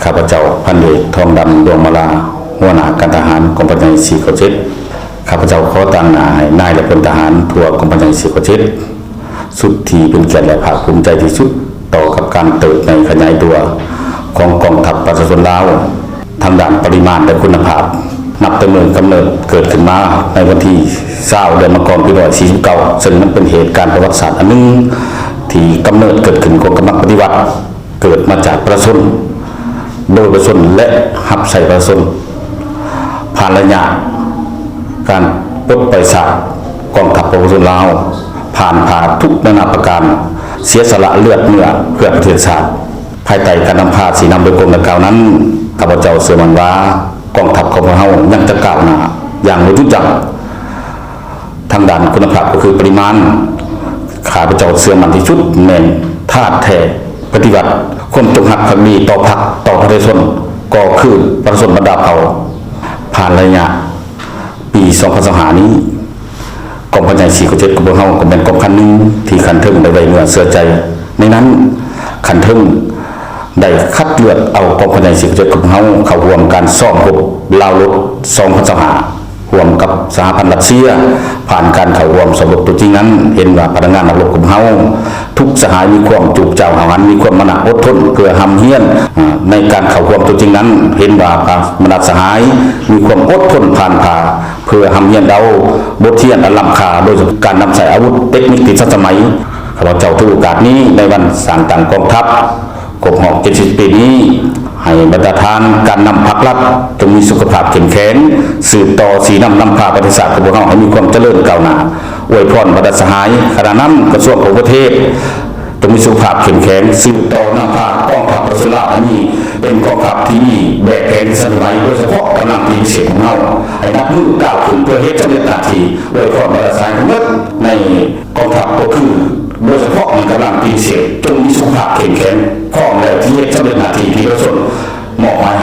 ຂ້າພະເຈົ້າ ພັນເອກ ທອງດຳ ດວງມາລາ ຫົວໜ້າການທະຫານ ກອງພັນໃຫຍ່ ສີ່ເກົ້າເຈັດ ຂ້າພະເຈົ້າຂໍຕາງໜ້າໃຫ້ນາຍ ແລະ ພົນທະຫານທົ່ວກອງພັນໃຫຍ່ ສີ່ເກົ້າເຈັດ ສຸດທີ່ເປັນກຽດ ແລະ ພາກພູມໃຈທີ່ສຸດ ຕໍ່ກັບການເຕີບໃຫຍ່ຂະຫຍາຍຕົວຂອງກອງທັບປະຊາຊົນລາວ ທັງດ້ານປະລິມານ ແລະ ຄຸນນະພາບ ນັບແຕ່ມື້ກຳເນີດເກີດຂຶ້ນມາໃນວັນທີຊາວ ເດືອນມັງກອນ ປີໜຶ່ງຮ້ອຍສີ່ສິບເກົ້າ ເຊິ່ງມັນເປັນເຫດການປະຫວັດສາດອັນໜຶ່ງທີ່ກຳເນີດເກີດຂຶ້ນຂອງກຳລັງປະຕິວັດ ເກີດມາຈາກປະຊາຊົນ ໂດຍປະຊາຊົນ ແລະ ຮັບໃຊ້ປະຊາຊົນ. ຜ່ານໄລຍະການປົດປ່ອຍຊາດ, ກອງທັບປະຊາຊົນລາວຜ່ານຜ່າທຸກນານາປະການ, ເສຍສະຫຼະເລືອດເນື້ອເພື່ອປະເທດຊາດ. ພາຍໃຕ້ການນຳພາຊີ້ນຳໂດຍກົງດັ່ງກ່າວນັ້ນ, ຂ້າພະເຈົ້າເຊື່ອໝັ້ນວ່າ ກອງທັບຂອງພວກເຮົາຍັງຈະກ້າວໜ້າຢ່າງບໍ່ຢຸດຢັ້ງ. ທາງດ້ານຄຸນນະພາບກໍຄືປະລິມານ, ຂ້າພະເຈົ້າເຊື່ອໝັ້ນທີ່ສຸດແມ່ນທາດແທ້ປະຕິວັດ, ຄວາມຈົງຮັກພັກດີຕໍ່ພັກ, ຕໍ່ປະຊາຊົນ, ກໍຄືປະຊາຊົນບັນດາເຜົ່າ. ຜ່ານໄລຍະປີສອງພັນຊາວຫ້ານີ້, ກອງພັນໃຫຍ່ ສີ່ເກົ້າເຈັດ ຂອງພວກເຮົາກໍແມ່ນກອງພັນໜຶ່ງທີ່ຂັ້ນເທິງໄດ້ໄວ້ເນື້ອເຊື່ອໃຈ. ໃນນັ້ນ, ຂັ້ນເທິງ ໄດ້ຄັດເລືອກເອົາກອງພັນໃຫຍ່ ສີ່ເກົ້າເຈັດ ຂອງເຮົາເຂົ້າຮ່ວມການຊ້ອມຮົບລາວລົບ ສອງພັນຊາວຫ້າ ຮ່ວມກັບສະຫະພັນຣັດເຊຍ. ຜ່ານການເຂົ້າຮ່ວມຊ້ອມຮົບຕົວຈິງນັ້ນ, ເຫັນວ່າພະນັກງານນັກຮົບຂອງເຮົາທຸກສະຫາຍມີຄວາມຈູກຈາວຫ້າວຫັນ, ມີຄວາມມານະອົດທົນເພື່ອຮ່ຳຮຽນໃນການເຂົ້າຮ່ວມຕົວຈິງນັ້ນ. ເຫັນວ່າບັນດາສະຫາຍມີຄວາມອົດທົນຜ່ານຜ່າ ເພື່ອຮ່ຳຮຽນເອົາບົດຮຽນອັນລ້ຳຄ່າ, ໂດຍສະເພາະການນຳໃຊ້ອາວຸດເຕັກນິກທີ່ທັນສະໄໝ. ຂ້າພະເຈົ້າຖືໂອກາດນີ້ໃນວັນສ້າງຕັ້ງກອງທັບ ຄົບຮອບເຈັດສິບປີນີ້, ໃຫ້ບັນດາທ່ານການນຳພັກລັດຈົ່ງມີສຸຂະພາບເຂັ້ມແຂງ, ສືບຕໍ່ຊີ້ນຳນຳພາປະເທດຊາດຂອງພວກເຮົາໃຫ້ມີຄວາມຈະເລີນກ້າວໜ້າ. ອວຍພອນບັນດາສະຫາຍຄະນະນຳກະຊວງຂອງປະເທດ ຈົ່ງມີສຸຂະພາບເຂັ້ມແຂງ, ສືບຕໍ່ນຳພາກອງທັບປະຊາຊົນລາວໃຫ້ມີເປັນກອງທັບທີ່ມີແບບແຜນທີ່ທັນສະໄໝ, ໂດຍສະເພາະກຳລັງທີ່ພິເສດຂອງເຮົາ ໃຫ້ນັບມື້ກ້າວຂຶ້ນເພື່ອເຮັດສຳເລັດໜ້າທີ່. ອວຍພອນບັນດາສະຫາຍທັງໝົດໃນ ກອງທັບກໍຄື ໂດຍສະເພາະມີກຳລັງທີ່ພິເສດ ຈົ່ງມີສຸຂະພາບເຂັ້ມແຂງ, ພ້ອມແລ້ວທີ່ເຮັດສຳເລັດໜ້າທີ່ທີ່ປະຊາຊົນມອບໝາຍ